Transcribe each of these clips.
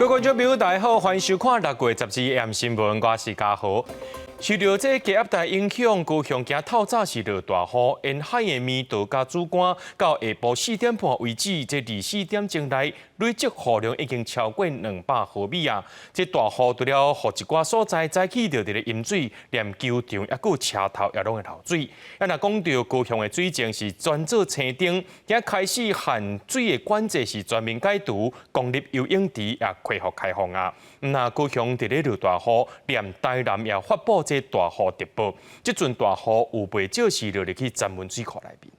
觀眾朋友，大家好，歡迎收看6月12 AM 新聞，我是嘉豪。受著這個低壓帶影響，高雄今透早是落大雨，沿海的蘼塘佮梓官到下晡4點半為止，這24點鐘內累積雨量已經超過200毫米啊！這大雨除了予一寡所在早起就佇咧淹水，連球場抑閣車頭也攏會漏水。啊，若講著高雄的水情是轉做青燈，今開始限水的管制是全面解除，公立游泳池也恢復開放啊。若高雄佇咧落大雨，連台南也發布這大雨特報，這陣大雨有袂少是落入去曾文水庫內面。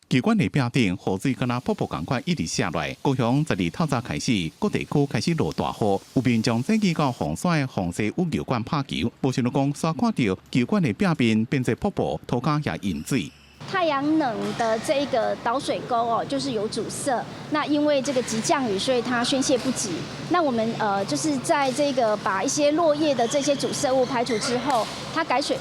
球館的壁頂雨水敢若瀑布仝款一直瀉落來，高雄12透早開始，各地區開始落大雨，有民眾早起到鳳山的鳳西羽球館拍球，無想著講煞看著球館的壁面變做瀑布，塗跤也淹水。太陽能的這個導水溝哦，就是有阻塞。那因為這個急降雨，所以它宣洩不及。那我們就是在這個把一些落葉的這些阻塞物排除之後，它改水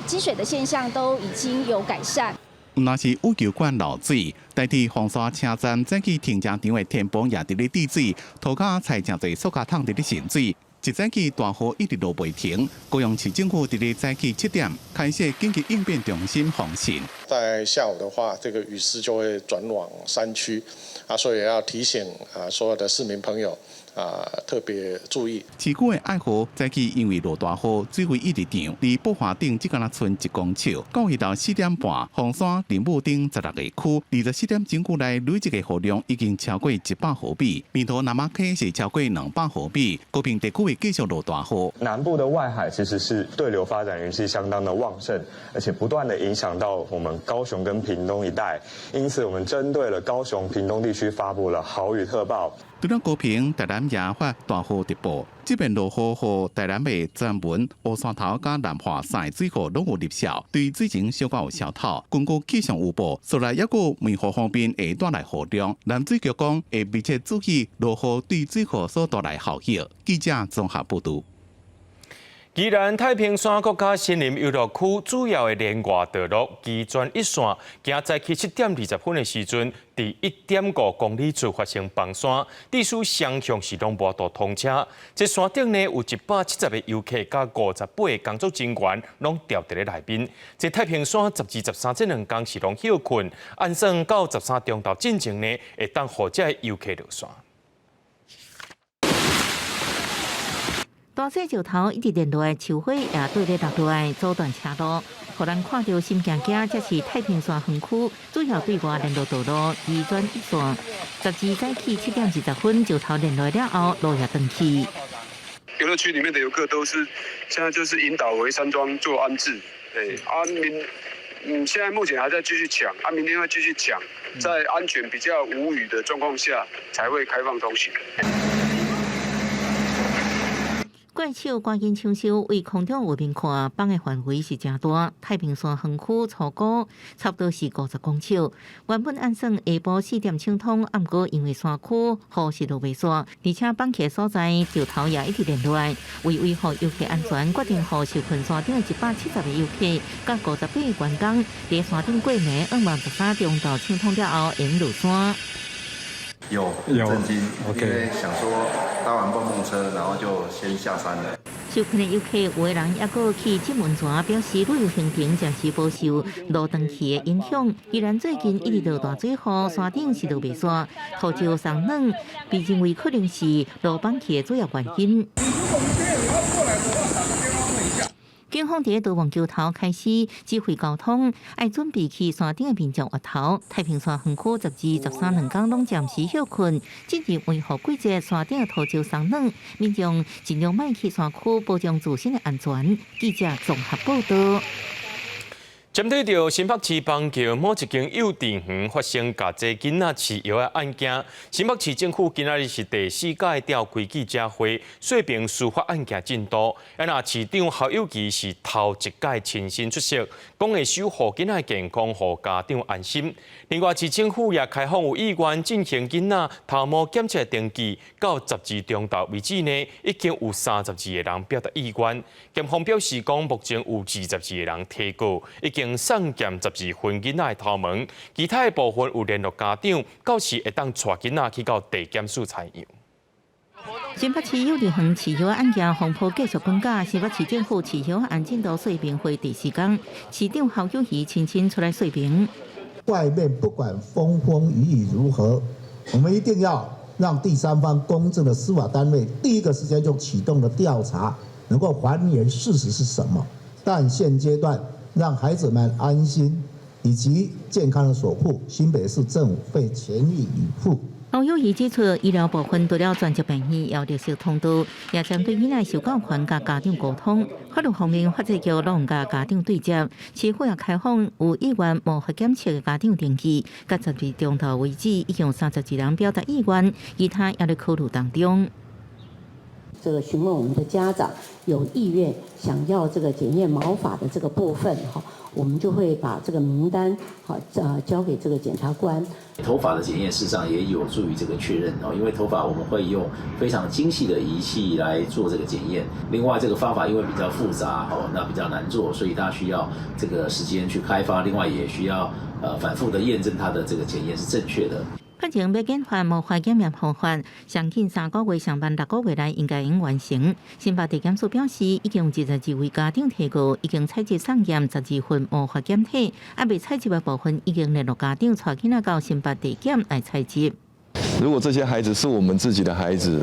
積水的現象都已經有改善。毋但是羽球館漏水，台鐵鳳山車站早起停車場的天棚也佇咧滴水，塗跤載誠濟塑膠桶佇咧滲水。一早起大雨一直落袂停，高雄市政府佇咧早起7點開設緊急應變中心防汛。在下午的話，這個雨勢就會轉往山區，啊，所以要提醒啊所有的市民朋友啊特別注意。市區的愛河早起因為落大雨，水位一直漲，離布華頂只敢若賰1公尺。到下晝4點半，鳳山、林武等16個區，24點鐘久內累積的雨量已經超過100毫米，蘼塘那瑪溪是超過200毫米，高屏地區會繼續落大雨。南部的外海其實是對流發展雲系相當的旺盛，而且不斷的影響到我們高雄跟屏東一帶，因此我們針對了高雄、屏東地區發布了豪雨特報。除了高屏、台南也發大雨特報，這遍落雨予台南的曾文、烏山頭佮南華三个水庫攏有入痟，對水情小可有消透。根據氣象預報，紲來抑閣梅雨方面會帶來雨量。南水局講會密切注意落雨對水庫所帶來效益。記者綜合報導。宜蘭太平山國家森林遊樂區主要的連外道路機轉一線，今早起7點20分的時陣，佇1.5公里處發生崩山，致使雙向是攏無法度通車。這山頂呢有170個遊客佮58個工作人員攏牢佇咧內面。這太平山12、13這兩工是攏歇睏，按算到13中晝進前呢，會當予這个遊客落山。大細石頭一直連落來，樹火也對咧落落來，阻斷車路，予人看著心驚驚。這是太平山園區主要對外聯絡道路移轉一線，12早起7點20分，石頭連落了後，路也斷去。遊樂區裡面的遊客都是現在就是引導回山莊做安置。對，啊明，現在目前還在繼續搶，啊明天會繼續搶，在安全比較無虞的狀況下，才會開放通行。怪手趕緊搶修，為空中畫面看，崩的範圍是誠大。太平山園區粗估差不多是50公尺。原本按算下晡4點清通，毋過因為山區雨是落袂煞，而且崩起的所在石頭也一直連落來。為維護遊客安全，決定予受困山頂的170個遊客佮58個員工，佇山頂過暝，向望13中晝清通了後，會落山。有震驚，因為想說搭完蹦蹦車，然後就先下山了。受困的遊客有的人猶閣去浸溫泉，表示旅遊行程暫時無受路斷去的影響。宜蘭最近一直落大水雨，山頂是落袂煞，土石鬆軟，被認為可能是路崩去的主要原因。警方佇導望橋頭開始指揮交通，愛準備去山頂的民眾越頭。太平山園區12、13兩工攏暫時歇睏，進入維護季節，山頂的土石鬆軟，民眾盡量莫去山區，保障自身的安全。記者綜合報導。針對著新北市板橋某一間幼稚園發生共這囡仔飼藥的案件，新北市政府今仔日是第四屆召開記者會，說明司法案件進度。啊，若市長侯友宜是頭一屆親身出席，講會守護囡仔的健康，予家長安心。另外，市政府也開放有意願進行囡仔頭毛檢測登記，到12中晝為止呢，已經有32個人表達意願。檢方表示講，目前有22個人提告，已經送檢12份囡仔的頭毛，其他的部分有聯絡家長，到時會當帶囡仔去到地檢署採樣。新北市幼兒園飼藥案件風波繼續滾價，新北市政府飼藥案進度說明會第四工，市長侯友宜親身出來說明。外面不管風風雨雨如何，我們一定要讓第三方公正的司法單位第一個時間就啟動了調查，能夠還原事實是什麼。但現階段讓孩子們安心以及健康的守護，新北市政府會全力以赴。侯友宜指出，醫療部分除了專責病院要綠色通道，也針對囡仔受教權佮家長溝通。法律方面，法制局攏共家長對接，市府也開放有意願毛髮檢測的家長登記，到12中晝為止，已經有32人表達意願，其他也咧考慮當中。這個詢問我們的家長有意願想要這個檢驗毛髮的這個部分，哈，我們就會把這個名單，好，交給這個檢察官。頭髮的檢驗事實上也有助於這個確認哦，因為頭髮我們會用非常精細的儀器來做這個檢驗。另外，這個方法因為比較複雜哦，那比較難做，所以它需要這個時間去開發。另外，也需要反覆的驗證它的這個檢驗是正確的。目前欲研發毛髮檢驗方法，上緊3個月上慢6個月內應該會完成。新北地檢署表示，已經有22位家長提告，已經採集送驗12份毛髮檢體，猶未採集的部分已經聯絡家長，帶囡仔到新北地檢來採集。如果這些孩子是我們自己的孩子，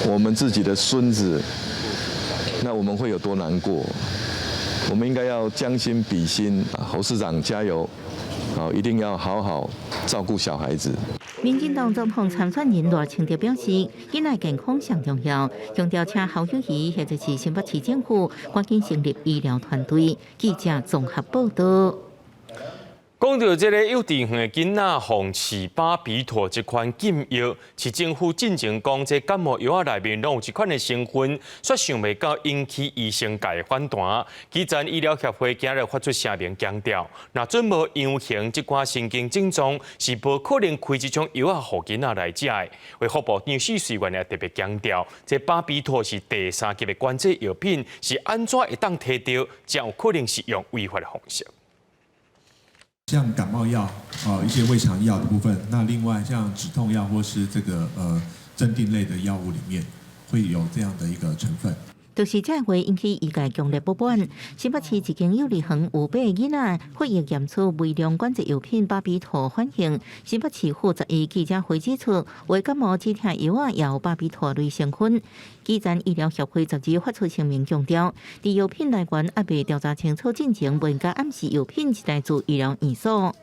我們自己的孫子，那我們會有多難過？我們應該要將心比心，侯市長加油！好，一定要好好照顧小孩子。民進黨總統參選人賴清德表示，囡仔健康上重要，強調請侯友宜或者是新北市政府趕緊成立醫療團隊。記者綜合報道。講到這个幼稚園的囡仔予飼巴比妥這款禁藥，市政府進前講，這感冒藥仔內面攏有這款的成分，煞想袂到引起醫生界的反彈。基層醫療協會今日發出聲明強調，若準無陽性這款神經症狀，是無可能開這種藥仔予囡仔來食的。衛福部長許瑞元也特別強調，這巴比妥是第三級的管制藥品，是按怎會當提著，才有可能是用違法的方式。像感冒藥啊，一些胃腸藥的部分，那另外像止痛藥或是這個鎮定類的藥物裡面，會有這樣的一個成分。就是這話引起醫界強烈不滿。新北市一間幼兒園有八个囡仔血液驗出微量管制藥品巴比妥反應。新北市府11記者會指出，為感冒止痛藥仔也有巴比妥類成分。基層醫療協會12發出聲明強調，佇藥品來源猶未調查清楚進前，袂當暗示藥品是來自醫療院所。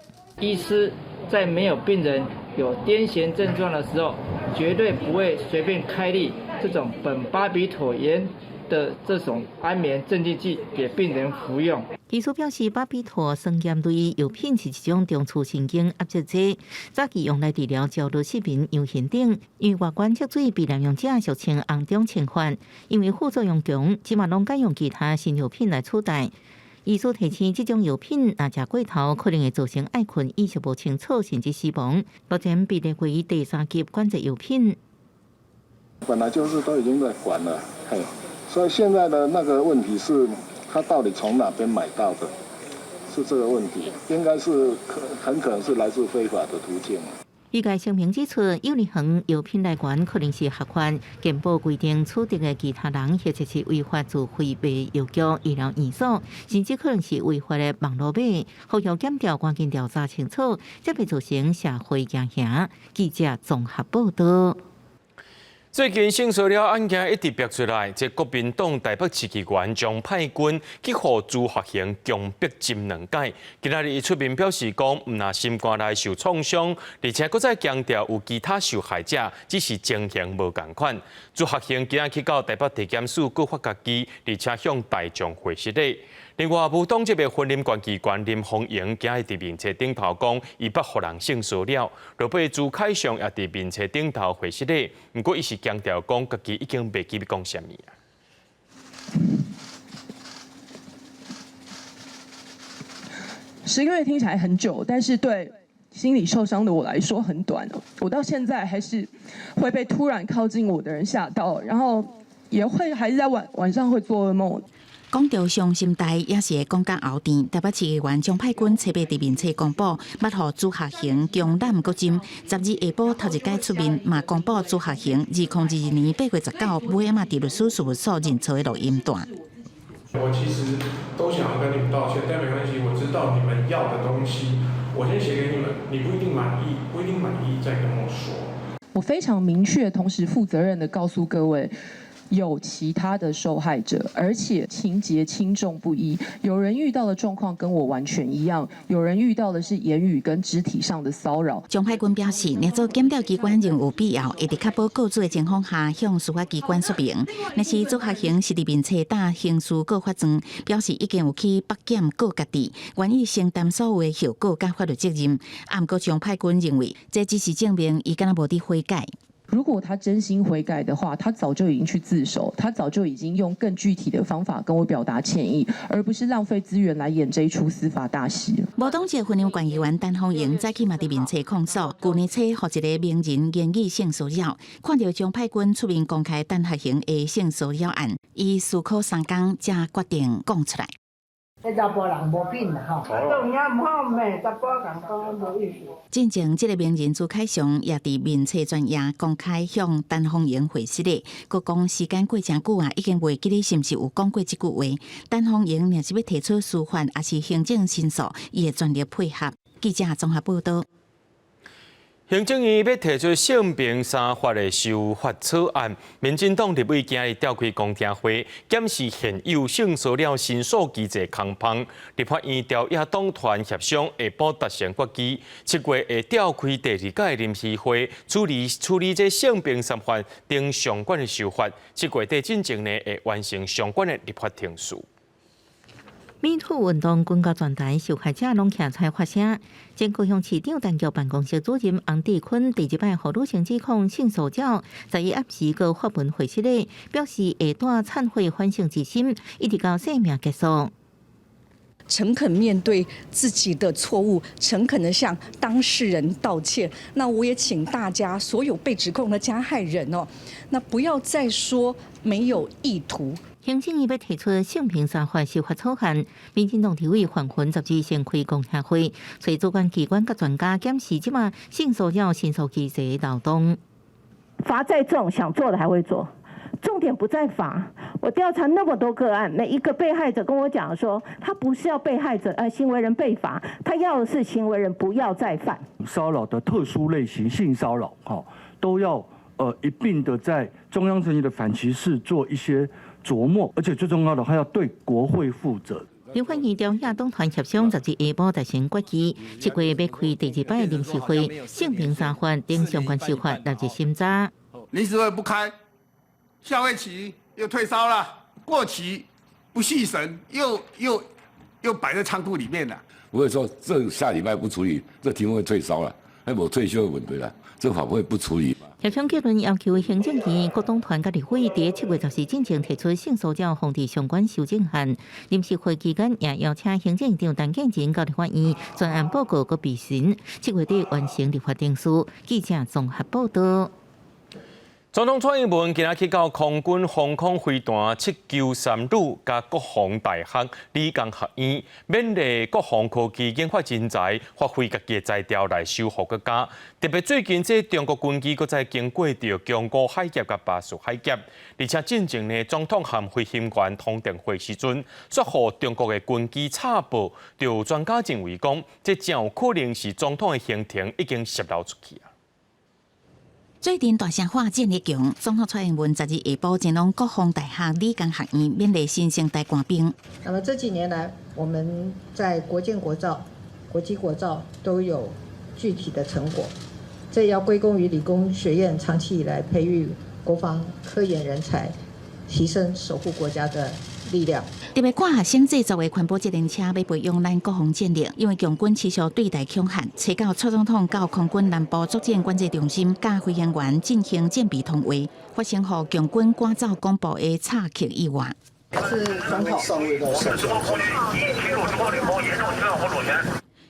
醫師在沒有病人有癲癇症狀的時候，絕對不會隨便開立這種苯巴比妥鹽的這種安眠鎮靜劑給病人服用。醫師表示，巴比妥酸鹽類藥品是一種中樞神經壓制劑，早期用來治療焦慮失眠、陽眩等。因為外觀積水被濫用者俗稱紅中青法，因為副作用強，這馬攏改用其他新藥品來取代。醫師提醒，這種藥品若食過頭，可能會造成愛睏、意識無清楚，甚至死亡。目前被列為第三級管制藥品。本來就是都已經在管了，嘿。所以現在的那個問題是，他到底從哪邊買到的？是這個問題，應該是可很可能是來自非法的途徑。醫界聲明指出，幼兒園藥品來源可能是合法，健保規定取得的其他人或者是違法自費賣藥局、醫療院所，甚至可能是違法的網路買，呼籲檢調趕緊調查清楚，才袂造成社會驚嚇。記者綜合報道。最近性騷擾案件一直爆出來，這國民黨台北市議員張派軍去予朱學恆強迫斟兩擺。今仔日伊出面表示講，毋但心肝內受創傷，而且閣再強調有其他受害者，只是情形無仝款。朱學恆今仔去到台北地檢署告發家己，而且向大眾回失禮。另外，無黨籍的雲林縣議員林鳳營今日佇面冊頂頭講，伊捌予人性騷擾。落尾朱凱翔也佇面冊頂頭回失禮，毋過伊是強調講，家己已經袂記欲講啥物啊。 10個月聽起來很久，但是對心理受傷的我來說很短哦。我到現在還是會被突然靠近我的人嚇到，然後也會還是在晚晚上會做噩夢。講著傷心代，也是會講甲喉甜。台北市議員張派軍初八佇面冊公布，捌予朱學恆強攬閣針。12下晡頭一擺出面，嘛公布朱學恆2022年8月19尾仔佇律師事務所認錯的錄音帶。我其實都想要跟你們道歉，但沒關係，我知道你們要的東西，我先寫給你們，你不一定滿意，不一定滿意再跟我說。我非常明確，同時負責任的告訴各位，有其他的受害者，而且情節輕重不一。有人遇到的狀況跟我完全一樣，有人遇到的是言語跟肢體上的騷擾。張派軍表示，若做檢調機關仍有必要，會佇確保告知的情況下，向司法機關說明。若是朱學恆是佇面冊打刑事告發狀，表示已經有去北檢告家己，願意承擔所有的後果佮法律責任。啊，毋過張派軍認為，這只是證明伊敢若無佇悔改。如果他真心悔改的話，他早就已經去自首，他早就已經用更具體的方法跟我表達歉意，而不是浪費資源來演這一齣司法大戲。無黨籍雲林縣議員陳鳳瑩早起嘛佇面冊控訴，舊年初予一個名人言語性騷擾，看著張派軍出面公開陳學恆的性騷擾案，伊思考三工才決定講出來。這查埔人無品啦吼，有影毋好罵，查埔人講無意思。進前，這個名人朱凱翔也佇面冊專頁公開向陳鳳瑩回失禮，閣講時間過誠久啊，已經袂記得是毋是有講過這句話。陳鳳瑩若是欲提出司法，抑是行政申訴，伊會全力配合。記者綜合報導。行政院欲提出性平三法的修法草案，民進黨立委今日召開公聽會，檢視現有性騷擾申訴機制空縫。立法院朝野黨團協商下晡達成決議，7月會召開第二屆臨時會，處理處理這性平三法等相關的修法。7月底進前呢，會完成相關的立法程序。 MeToo 運動滾到全台，受害者攏徛出來發聲。前高雄市長陳菊辦公室主任洪智坤第一擺予女性指控性騷擾，11暗時閣發文回失禮，表示會帶懺悔反省之心，一直到生命結束。誠懇面對自己的錯誤，誠懇的向當事人道歉。那我也請大家所有被指控的加害人哦，那不要再說沒有意圖。行政院欲提出性平三法修法草案，民進黨立委黃雲12先開公聽會，揣主管機關佮專家檢視這馬性騷擾申訴機制漏洞。罰再重，想做的還會做。重點不在罰。我調查那麼多個案，每一個被害者跟我講說，他不是要被害者，行為人被罰，他要的是行為人不要再犯。騷擾的特殊類型性騷擾，哈，都要一併的在中央層級的反歧視做一些著墨，而且最重要的，還要對國會負責。立法院朝野黨團協商12下晡達成決議，7月欲開第二擺臨時會，性平三法等相關修法納入審查。臨時會不開，下會期又退燒了，過期不續審，又擺在倉庫裡面了。不會說這下禮拜不處理，這題目會退燒了，那無退休的問題啦，這法會不處理。協商結論要求行政院各黨團佮立委佇7月14進前提出性騷擾防治相關修正案。臨時會期間也邀請行政院長陳建仁到立法院專案報告閣備詢，7月底完成立法程序。記者綜合報導。總統蔡英文今仔去到空軍防空飛彈793旅佮國防大學理工學院，勉勵國防科技研發人才發揮家己的才調來守護國家。特別最近這中國軍機閣再經過著宮古海峽佮巴士海峽，而且進前呢，總統和飛行員通電話時陣，煞予中國的軍機插播，就有專家認為講，這誠有可能是總統的行程已經洩露出去啊。最近大聲話戰力強，總統蔡英文12下晡前往國防大學理工學院勉勵新生代官兵。那麼這幾年來，我們在國艦國造、國機國造都有具體的成果，這也要歸功於理工學院長期以來培育國防科研人才，提升守護國家的力量。特別看學生製作的環保自行車，欲培養咱國防戰力。因為共軍持續對台恐嚇，初九蔡總統到空軍南部作戰管制中心，佮飛行員進行戰備通話，發生予共軍趕走廣播的插曲意外。是總統。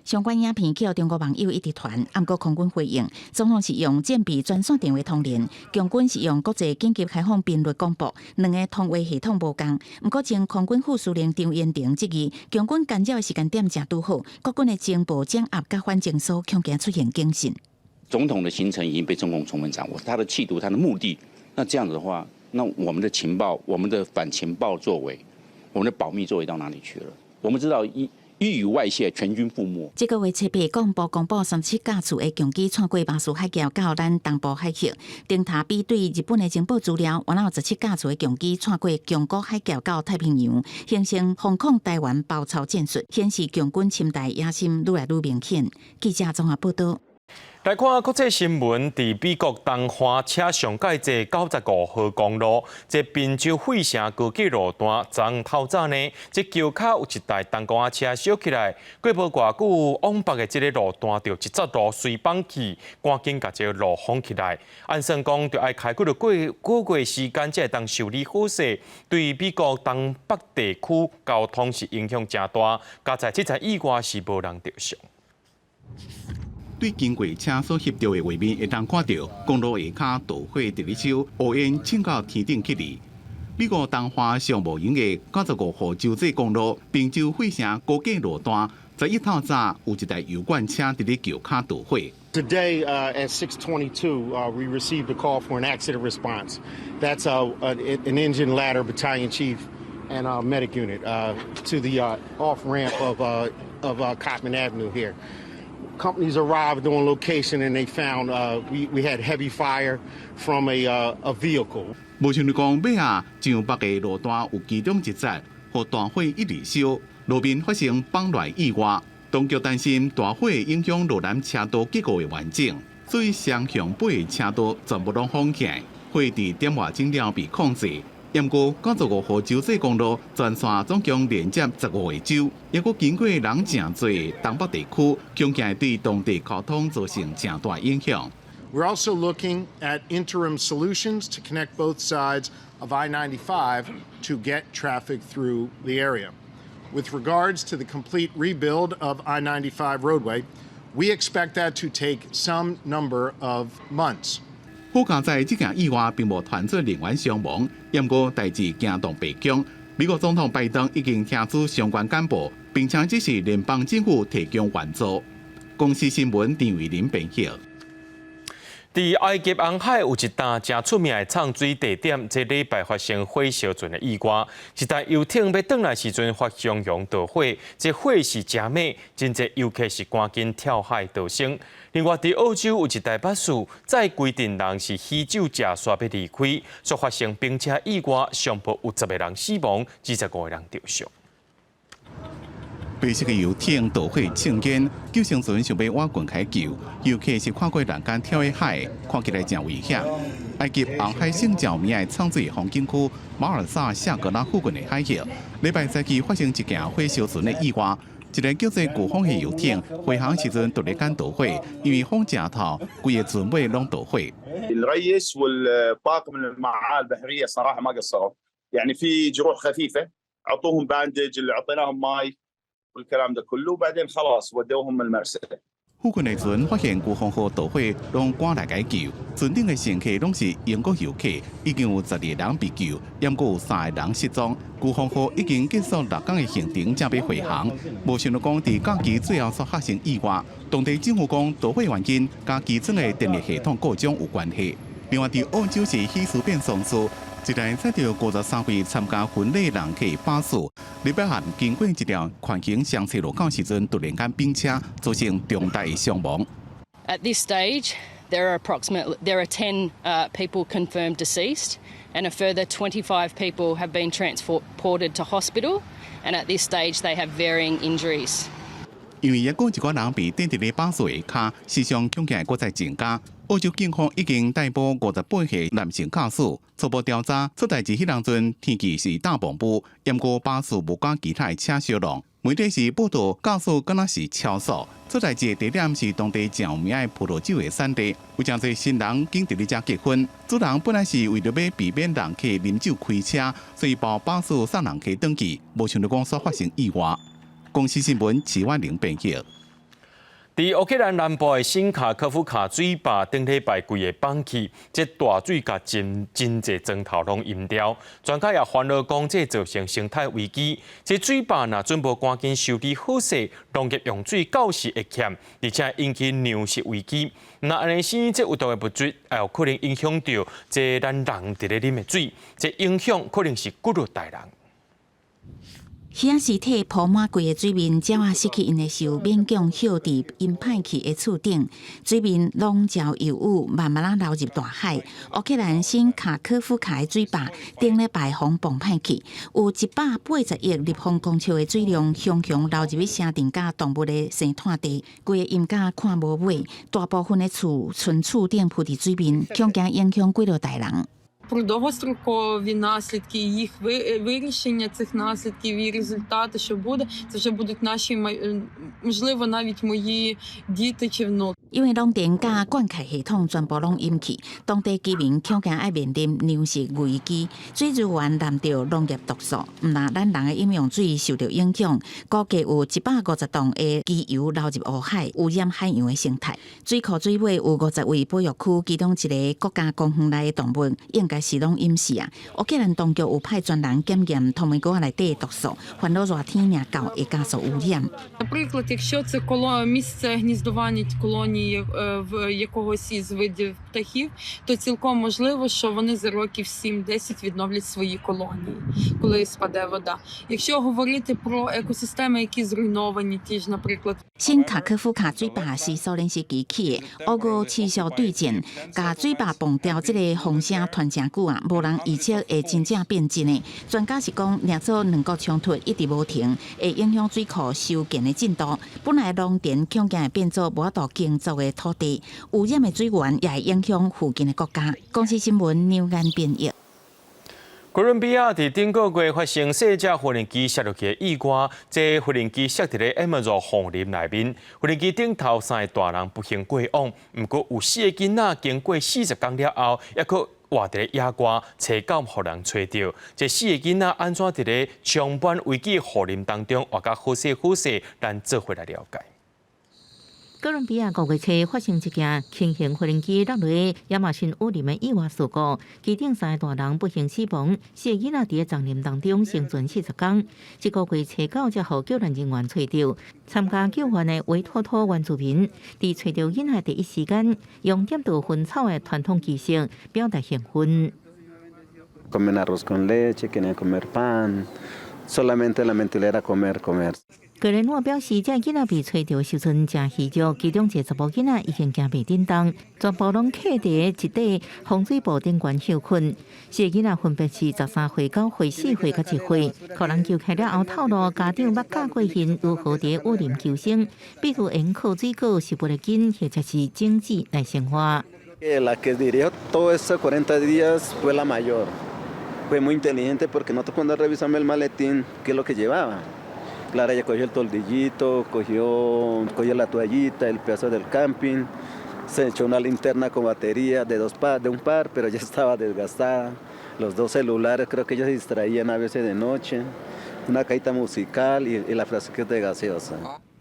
相關影片予中國網友一直傳，毋過空軍回應，總統是用戰備專線電話通聯，共軍是用國際緊急開放頻率廣播，兩个通話系統無仝。毋過前空軍副司令張延廷質疑，共軍干擾的時間點誠拄好，國軍的情報掌握佮反情蒐恐驚出現警訊。總統的行程已經被中共充分掌握，他的企圖、他的目的，那這樣子的話，那我們的情報、我們的反情報作為、我們的保密作為到哪裡去了？我們知道一語外泄，全軍覆沒。這個月七八國防部公布37架次的共機穿過巴士海峽到咱東部海域，燈塔比對日本的情報資料，原來有17架次的共機穿過宮古海峽到太平洋，形成防空台灣包抄戰術，顯示共軍侵台野心愈來愈明顯。記者綜合報道。來看國際新聞，佇美國東岸車上蓋這95號公路，這賓州費城高架路段，昨昏透早呢，這橋跤有一台重工仔車燒起來，過無偌久，往北的這个路段就一節路隨崩去，趕緊共這个路封起來。按算講，著愛開幾個個月時間才會當修理好勢，對美國東北地區交通是影響誠大。佳哉這場意外是無人著傷。對經過車所翕著的畫面，會當看著公路下跤著火佇咧燒，烏煙衝到天頂去哩。美國東岸上無閒的95號州際公路，賓州費城高架路段，11透早有一台油罐車佇咧橋跤著火。 Today, at 6:22, we received a call for an accident response. That's an engine ladder battalion chief and a medic unit to the off ramp of Cottman Avenue here. Companies arrived on location and they found we had heavy fire from a vehicle. 無想著講，尾仔上北的路段有其中一節，予大火一直燒，路面發生崩落意外。當局擔心大火會影響路南車道結構的完整，所以雙向八个車道全部攏封起來。火佇點外鐘了被控制。毋過95號州際公路全線總共連接15個州，抑閣經過人誠濟東北地區，恐驚會對當地交通造成誠大影響。 We're also looking at interim solutions to connect both sides of I-95 to get traffic through the area. With regards to the complete rebuild of I-95 roadway, we expect that to take some number of months. 好佳哉這件意外並無傳出人員傷亡，毋過代誌驚動白宮。美國總統拜登已經聽取相關幹部，並且指示聯邦政府提供援助。公視新聞陳偉林編譯。佇埃及紅海有一棟誠出名的藏水地點，這禮拜發生火燒船的意外。一台遊艇欲轉來時陣發生著火，這火勢誠猛，真濟遊客是趕緊跳海逃生。另外，佇澳洲有一台巴士載規陣人是喜酒食煞欲離開，煞發生冰車意外，上報有10個人死亡，25個人著傷。白色的遊艇著火衝煙，救生船想欲挖滾開救，遊客是看過欄杆跳入海，看起來誠危險。埃及紅海省著名的藏水風景區馬爾薩夏格拉附近的海域，禮拜早起發生一件火燒船的意外，一个叫做颶風的遊艇飛行時陣突然間著火，因為風誠透，規个船尾攏著火。 الريس والطاقم اللي معاه البحريه صراحه ما قصروا، يعني في جروح خفيفه، عطوهم bandage، اللي اعطيناهم ماي والكلام ده كله، وبعدين خلاص ودوهم المرسى. 附近的船發現颶風號著火，攏趕來共救。船頂的乘客攏是英國遊客，已經有12個人被救，猶閣有三個人失蹤。颶風號已經結束6工的行程，正欲回航。無想著講，佇假期最後煞發生意外。當地政府講，著火原因佮機艙的電力系統故障有關係。另外，佇澳洲是喜事變喪事，一台載著53歲參加婚禮人客巴士，禮拜日經過一條環形雙車路口時陣，突然間崩車，造成重大傷亡。 At this stage, there are 10 people confirmed deceased, and a further 25 people have been transported to hospital, and at this stage they have varying injuries. 因為抑閣有一寡人被釘佇咧巴士下跤，死傷恐驚會閣再增加。澳洲警方已經逮捕58歲男性駕駛，初步調查出代誌彼當陣天氣是大暴雨，毋過巴士無佮其他的車相挵。媒體是報道駕駛敢若是超速，出代誌的地點是當地誠有名的葡萄酒的產地，有誠濟新人揀佇咧遮結婚。主人本來是為著欲避免人客啉酒開車，所以包巴士送人客轉去，無想著講煞發生意外。公視新聞齊婉玲編譯。佇烏克蘭南部的新卡科夫卡水壩頂禮拜規个崩去，這大水共真真濟磚頭攏淹掉。專家也煩惱講，這造成生態危機。這水壩若準無趕緊修理好勢，農業用水到時會欠，而且引起糧食危機。若按呢生，這有毒的物質，也有可能影響著這咱人佇咧啉的水，這影響可能是幾落代人。遐屍體鋪滿規个水面，鳥仔失去𪜶的獸，勉強歇佇淹歹去的厝頂，水面籠罩油污，慢慢仔流入大海。烏克蘭新卡科夫卡的水壩頂禮拜予崩歹去，有180億立方公尺的水量，雄雄流入去城鎮佮動物的生態地，規個淹甲看無尾，大部分的厝賰厝頂浮佇水面，恐驚影響幾落代人。 Про довгострокові наслідки, їх вирішення цих наслідків і результати, що буде, це вже будуть наші можливо, навіть мої діти чи внуки. 因為農田佮灌溉系統全部攏淹去，當地居民恐驚愛面臨糧食危機，水資源攕著農業毒素，毋但咱人的飲用水受著影響，估計有150棟的機油流入烏海，污染海洋的生態。水庫水尾有50位保育區，其中一个國家公園內的動物應該是攏淹死啊！烏克蘭當局有派專人檢驗透明鍋仔內底的毒素，煩惱熱天爾到會加速污染。 Наприклад, якщо це місце гніздування колонії в якогось із видів птахів, то цілком можливо, що вони за років 7-10 відновлять свої колонії, коли спаде вода. Якщо говорити про екосистеми, які зруйновані, ті ж, наприклад, 新卡科夫卡水壩是蘇聯時期起的，烏俄持續對戰，共水壩崩掉這个風聲傳誠久啊，無人預測會真正變真的。專家是講，若做兩國衝突一直無停，會影響水庫修建的進度。本來農田恐驚會變做無法度耕作的土地，污染的水源也會影響附近的國家。公視新聞劉安編譯。哥倫比亞佇頂個月發生細隻無人機摔落去的意外，這無人機摔佇咧亞馬遜雨林內面，無人機頂頭三个大人不幸過往，毋過有四个囡仔經過40工了後，猶閣活佇咧野外，揣到予人揣著。這四個囡仔按怎佇咧充滿危機的雨林當中活甲好勢好勢，咱做伙來了解。哥倫比亞5月初發生一架輕型飛行機落落亞馬遜雨林的意外事故，機頂三个大人不幸死亡，四个囡仔佇叢林當中生存40工。這個月初九才予救援人員揣著。參加救援的維托托原住民，佇揣著囡仔第一時間，用點著薰草的傳統儀式表達興奮。 Comen arroz con leche, querían comer pan, solamente la mentalidad era comer, comer. 格雷諾表示，這个囡仔被揣著時陣誠虛弱，其中一个查某囡仔已經行袂振動，全部攏徛佇一塊風水布頂懸歇睏。四个囡仔分別是13歲、9歲、4歲佮1歲。予人救起了後，透露家長捌教過𪜶如何佇雨林求生，比如用靠水果、食物的根或者是種子來生活。 La que dirigió todos esos 40 días fue la mayor. Fue muy inteligente porque nosotros cuando revisamos el maletín, ¿qué es lo que llevaba? Claro, ella cogió el toldillito, cogió la toallita, el pedazo del camping, se echó una linterna con batería de un par, pero ya estaba desgastada. Los dos celulares, creo que ellos se distraían a veces de noche, una cajita musical y la frasquita de gaseosa.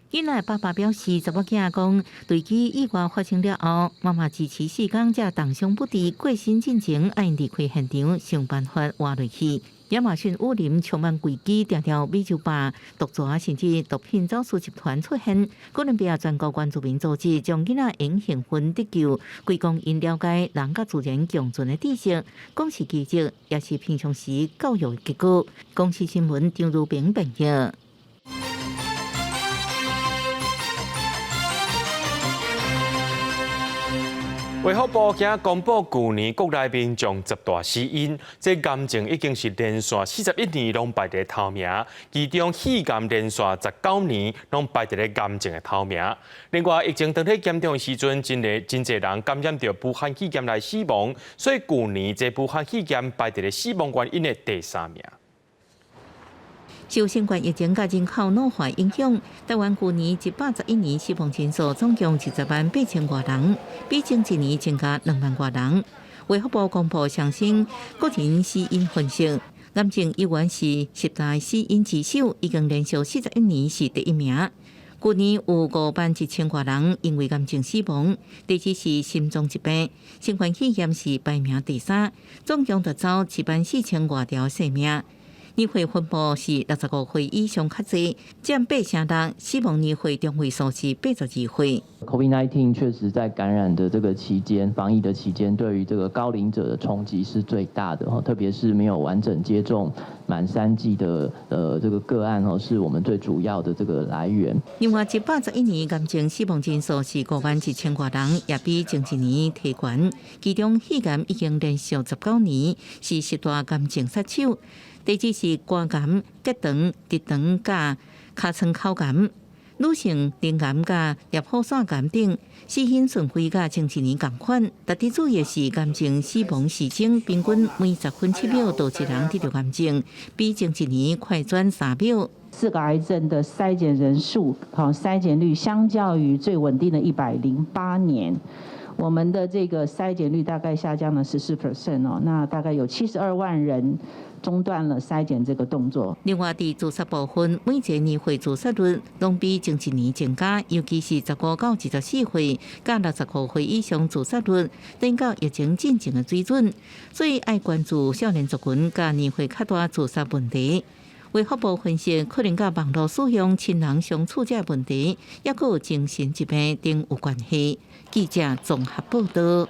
囡仔爸爸表示，查某囝講，墜機意外發生了後，媽媽支持4工才重傷不治，過身進前愛離開現場，想辦法活落去。亞馬遜雨林充滿危機，常常美洲豹、毒蛇甚至毒品走私集團出現。哥倫比亞全國原住民組織將囡仔用興奮得救，歸功𪜶了解人佮自然共存的知識，講是奇蹟，也是平常時教育的結果。公視新聞張如平編譯。衛福部今公布，舊年國內民眾10大死因，這癌症已經是連續41年攏排佇頭名，其中肺癌連續19年攏排佇咧癌症的頭名。另外，疫情當咧嚴重的時陣，真濟人感染著武漢肺炎來死亡，所以舊年這武漢肺炎排佇咧死亡原因的第三名。受新冠疫情佮人口老化影響，台灣舊年111年死亡人數總共20萬8千外人，比前一年增加2萬外人。衛福部公布上新個人死因分析，癌症依然是10大死因之首，已經連續41年是第一名。舊年有5萬1千外人因為癌症死亡，第二是心臟疾病，新冠肺炎是排名第三，總共奪走7萬4千外條性命。年歲分布是65歲以上較濟，佔8成6，死亡年歲中位數是82歲。 COVID-19 確實在感染的這個期間，防疫的期間，對於這個高齡者的衝擊是最大的，特別是沒有完整接種滿3劑的這個個案，是我們最主要的這個來源。另外，111年癌症死亡人數是5萬1千外人，也比前一年提懸。其中，肺癌已經連續19年是十大癌症殺手。第二是肝癌、結腸、直腸佮尻川口癌、女性乳癌佮攝護腺癌等，死因順序佮前一年仝款。值得注意的是，癌症死亡時鐘平均每10分7秒就一人得著癌症，比前一年快轉3秒。四個癌症的篩檢人數，好篩檢率相較於最穩定的108年，我們的這個篩檢率大概下降了14% 哦，那大概有72萬人中斷了篩檢這個動作。另外，佇自殺部分，每一個年歲自殺率攏比前一年增加，尤其是15到24歲佮65歲以上自殺率，等到疫情進前的水準，所以愛關注少年族群佮年歲較大自殺問題。衛福部分析，可能佮網路使用、親人相處這問題，抑閣有精神疾病等有關係。記者綜合報道。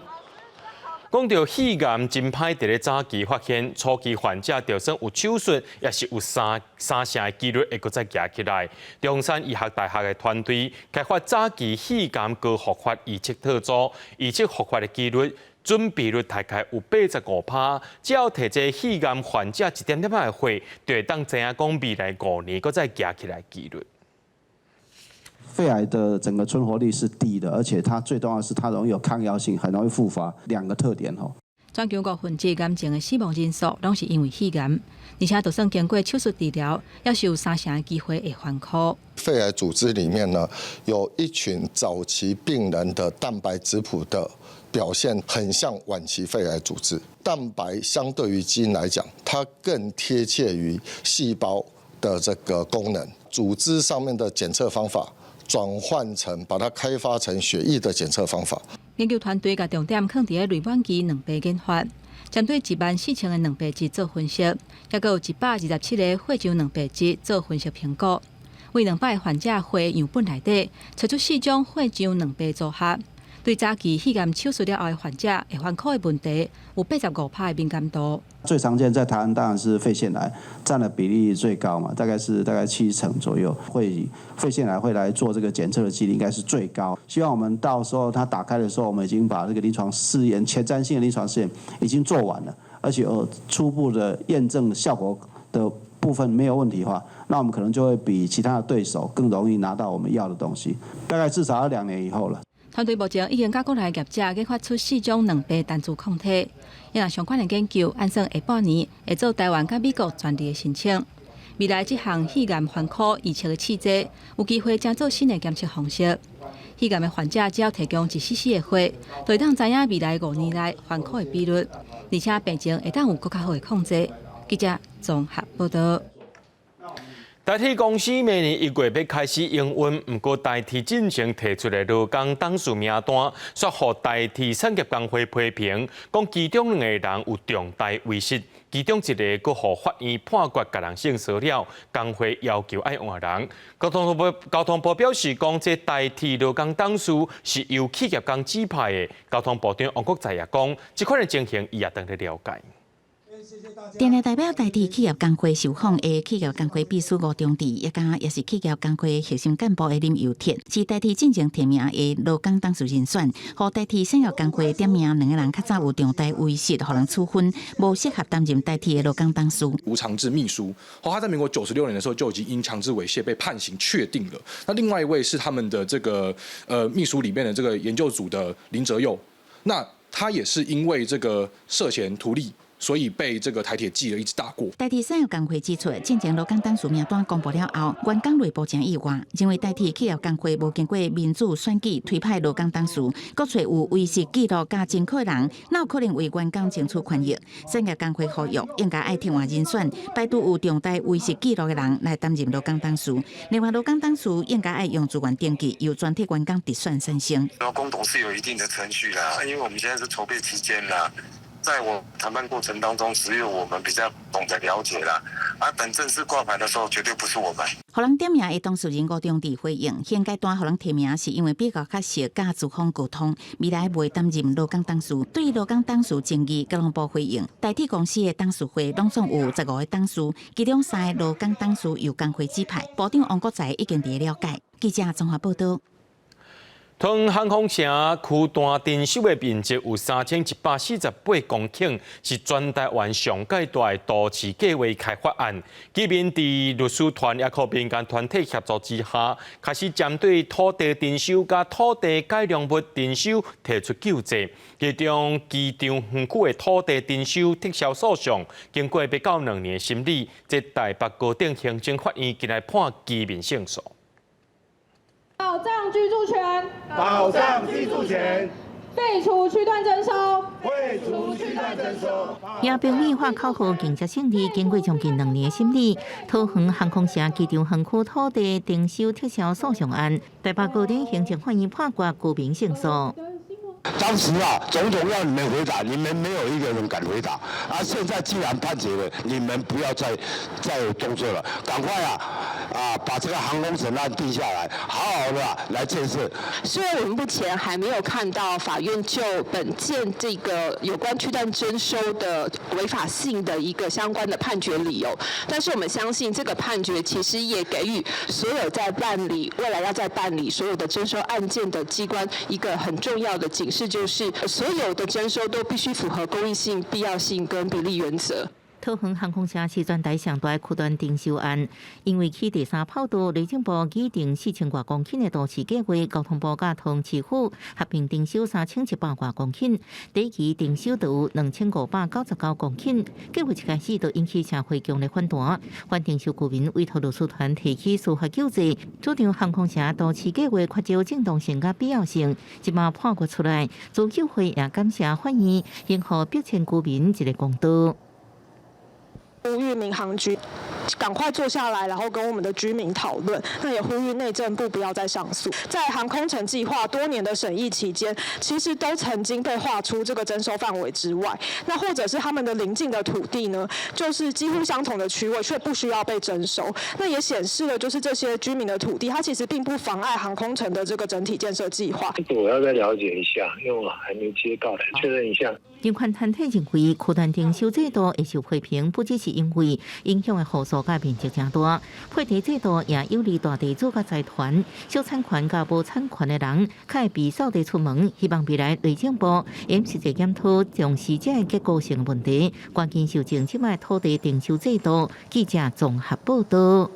講著肺癌真歹佇咧早期發現，初期患者就算有手術，也是有三三成的幾率會閣再蜈起來。中山醫學大學的團隊開發早期肺癌高復發預測套組，預測復發的幾率準備率大概有85%。只要提這肺癌患者一點點仔的血，就會當知影講未來5年閣再蜈起來幾率。肺癌的整個存活率是低的，而且它最重要的是它容易有抗藥性，很容易復發，兩個特點吼。全球1/5癌症的死亡人數攏是因為肺癌，而且就算經過手術治療，也是有三成的機會會反箍。肺癌組織裡面呢，有一群早期病人的蛋白質譜的表現很像晚期肺癌組織。蛋白相對於基因來講，它更貼切於細胞的這個功能。組織上面的檢測方法轉換成，把它開發成血液的檢測方法。研究團隊共重點放佇咧類晚期卵白研發，針對1萬4千个卵白質做分析，抑閣有127個血漿卵白質做分析評估。為200个患者血樣本內底，揣出四種血漿卵白組合，對早期肺癌手術了後的患者會反箍的問題，有85%的敏感度。最常見在台灣當然是肺腺癌，佔的比例最高嘛，大概7成左右。會肺腺癌會來做這個檢測的幾率應該是最高。希望我們到時候它打開的時候，我們已經把這個臨床試驗前瞻性的臨床試驗已經做完了，而且有初步的驗證效果的部分沒有問題的話，那我們可能就會比其他的對手更容易拿到我們要的東西。大概至少要2年以後了。團隊目前已經佮國內業者研發出四種卵白單株抗體，若相關的研究，按算下半年會做台灣佮美國專利的申請。未來這項肺癌反箍預測的試劑，有機會成做新的檢測方式。肺癌的患者只要提供一絲絲的血，就會當知影未來5年內反箍的比率，而且病情會當有閣較好的控制。記者綜合報道。台鐵公司明年1月欲開始營運，毋過台鐵進前提出的勞工董事名單，煞予台鐵產業工會批評，講其中兩个人有重大違失，其中一个閣予法院判決共人性騷擾，工會要求愛換人。交通部表示講，這台鐵勞工董事是由企業工指派的。交通部長王國材也講，這款的情形伊也當咧了解。電力代表台鐵企業工會受訪的企業工會秘書吳忠志，也佮也是企業工會核心幹部的林祐鐵，是台鐵進前提名的勞工董事人選，予台鐵產業工會點名兩个人較早有重大違失，予人處分，無適合擔任台鐵的勞工董事。吳長志秘書，他在民國96年的時候就已經因強制猥褻被判刑確定了。那另外一位是他們的這個秘書裡面的這個研究組的林哲佑，那他也是因為這個涉嫌圖利。所以被這個台鐵記了一支大過。台鐵產業工會指出，進前勞工董事名單公布了後，員工內部誠意外，認為台鐵企業工會無經過民主選舉推派勞工董事，閣揣有違實記錄佮前科的人，哪有可能為員工爭取權益？產業工會呼籲應該愛替換人選，排除有重大違實記錄的人來擔任勞工董事。另外，勞工董事應該愛用自願登記，由全體員工直選產生。勞工董事有一定的程序啦，因為我們現在是籌備期間啦。在我談判過程當中，只有我們比較懂得了解啦。啊，等正式掛牌的時候，絕對不是我們。予人點名的當事人吳中智回應，現階段予人提名是因為比較較熟佮資方溝通，未來袂擔任勞工董事。對於勞工董事爭議，交通部回應，台鐵公司的董事會攏總有15個董事，其中三个勞工董事由工會指派，部長王國材已經佇咧了解。記者綜合報道。桃園航空城區段徵收的面積有3148公頃，是全台灣上蓋大的都市計劃開發案。居民佇律師團抑閣民間團體協助之下，開始針對土地徵收佮土地改良物徵收提出救濟。其中機場園區的土地徵收撤銷訴訟，經過欲到2年的審理，這台北高等行政法院今日判居民勝訴。保障居住權，保障居住權，廢除區段徵收，廢除區段徵收。贏評比喊口號迎接勝利，經過將近兩年的審理，桃園航空城機場園區土地徵收撤銷訴訟案，台北高等行政法院判決居民勝訴。當時啊，總統要你們回答，你們沒有一個人敢回答。啊，現在既然判決了，你們不要再有動作了，趕快啊，把這個航空城案定下來，好好的來建設。雖然我們目前還沒有看到法院就本件這個有關區段徵收的違法性的一個相關的判決理由，但是我們相信這個判決其實也給予所有在辦理未來要再辦理所有的徵收案件的機關一個很重要的警示，就是所有的徵收都必須符合公益性、必要性跟比例原則。桃園航空城是全台上大區段徵收案，因為起第三跑道，內政部擬定4000外公頃的都市計劃，交通部佮桃園市府合併徵收3100外公頃，第一期徵收就有2599公頃。計劃一開始就引起社會強烈反彈，反徵收居民委託律師團提起司法救濟，主張航空城都市計劃缺少正當性佮必要性，這馬判決出來，自救會也感謝法院，還予逼遷居民一個公道。呼籲民航局趕快坐下來，然後跟我們的居民討論。那也呼籲內政部不要再上訴。在航空城計劃多年的審議期間，其實都曾經被劃出這個徵收範圍之外。那或者是他們的鄰近的土地呢，就是幾乎相同的區位，卻不需要被徵收。那也顯示了，就是這些居民的土地，它其實並不妨礙航空城的這個整體建設計劃。這個我要再了解一下，因為我還沒接到，來確認一下。人權團體認為，區段徵收制度會受批評，不只是因為影響的戶數佮面積誠大，配地制度也有利大地主佮財團，小產權佮無產權的人，較會被掃地出門。希望未來內政部會實際檢討重視這个結構性問題，趕緊修正這擺土地徵收制度。記者綜合報道。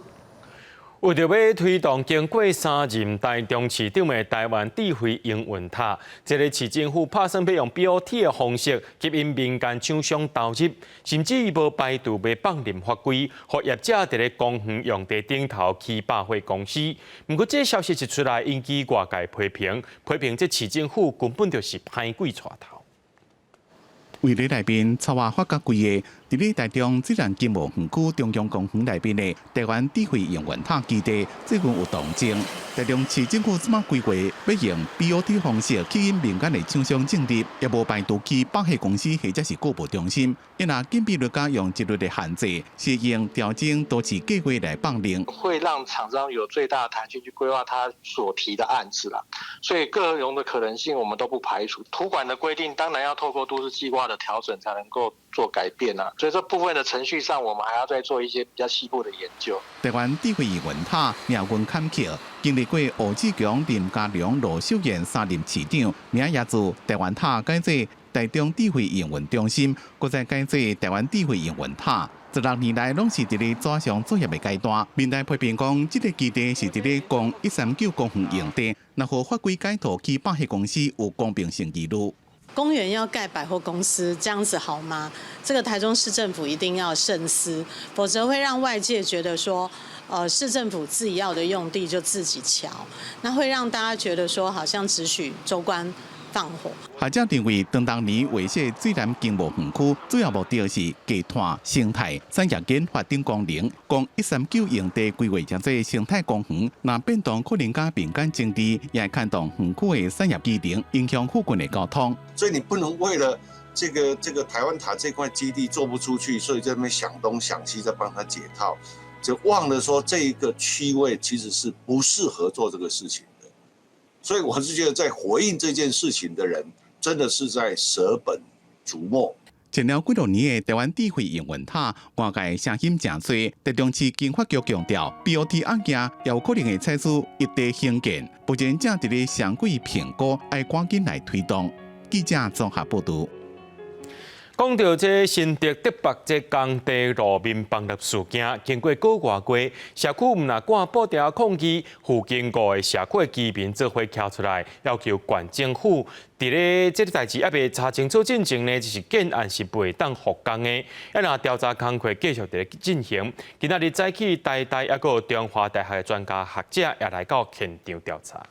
為著欲推動經過三任台中市長的台灣智慧營運塔，這个市政府拍算欲用 BOT 的方式吸引民間廠商投入，甚至無排除欲放任法規，予業者佇咧公園用地頂頭起百貨公司。毋過，這个消息一出來，引起外界批評，批評這市政府根本就是歹鬼帶頭。位佇內面策劃發甲規个，佇咧台中自然金門園區中央公園內面的台灣智慧營運塔基地，最近有動靜。台中市政府這馬規劃欲用 BOT 方式吸引民間的廠商進入，也無排除起百貨公司或者是購物中心。伊若緊逼欲加用這類的限制，是用調整都市計劃來放任，會讓廠商有最大的彈性去規劃他所提的案子啦。所以各種的可能性我們都不排除。土管的規定當然要透過都市計劃的調整才能夠做改變啦。所以這部分的程序上，我們還要再做一些比較細部的研究。台灣智慧營運塔命運坎坷，經歷過吳志強、林佳龍、羅秀燕三任市長，名也自台灣塔改做台中智慧營運中心，閣再改做台灣智慧營運塔。16年來攏是佇咧紙上作業的階段。民代批評講，這个基地是佇咧公139公園用地，若予法規改塗起百貨公司有公平性疑慮。公園要蓋百貨公司，這樣子好嗎？這個台中市政府一定要慎思，否則會讓外界覺得說，市政府自己要的用地就自己喬，那會讓大家覺得說，好像只許州官放火。學者認為，當年劃設水湳經貿園區，主要目的是低碳生態產業研發等功能。講139用地規劃成做生態公園，若變動可能佮民間爭地，也會牽動園區的產業機能，影響附近的交通。所以你不能為了這個台灣塔這塊基地做不出去，所以在那邊想東想西，在幫他解套，就忘了說這一個區位其實是不適合做這個事情的。所以我是覺得，在回應這件事情的人，真的是在捨本逐末。建了幾多年的台灣智慧營運塔，外界聲音誠濟。台中市經發局強調，BOT 案件也有可能會採取異地興建，目前正佇咧詳細評估，愛趕緊來推動。記者綜合報導。講到這新竹竹北這工地路面崩塌事件，經過個外月，社區毋但掛布條抗議，附近五个社區的居民做伙徛出來，要求縣政府佇咧這个代誌猶未查清楚進前呢，這是建案是袂當復工的。啊，若調查工課繼續佇咧進行。今仔日早起，台大猶閣有中華大學的專家學者也來到現場調查。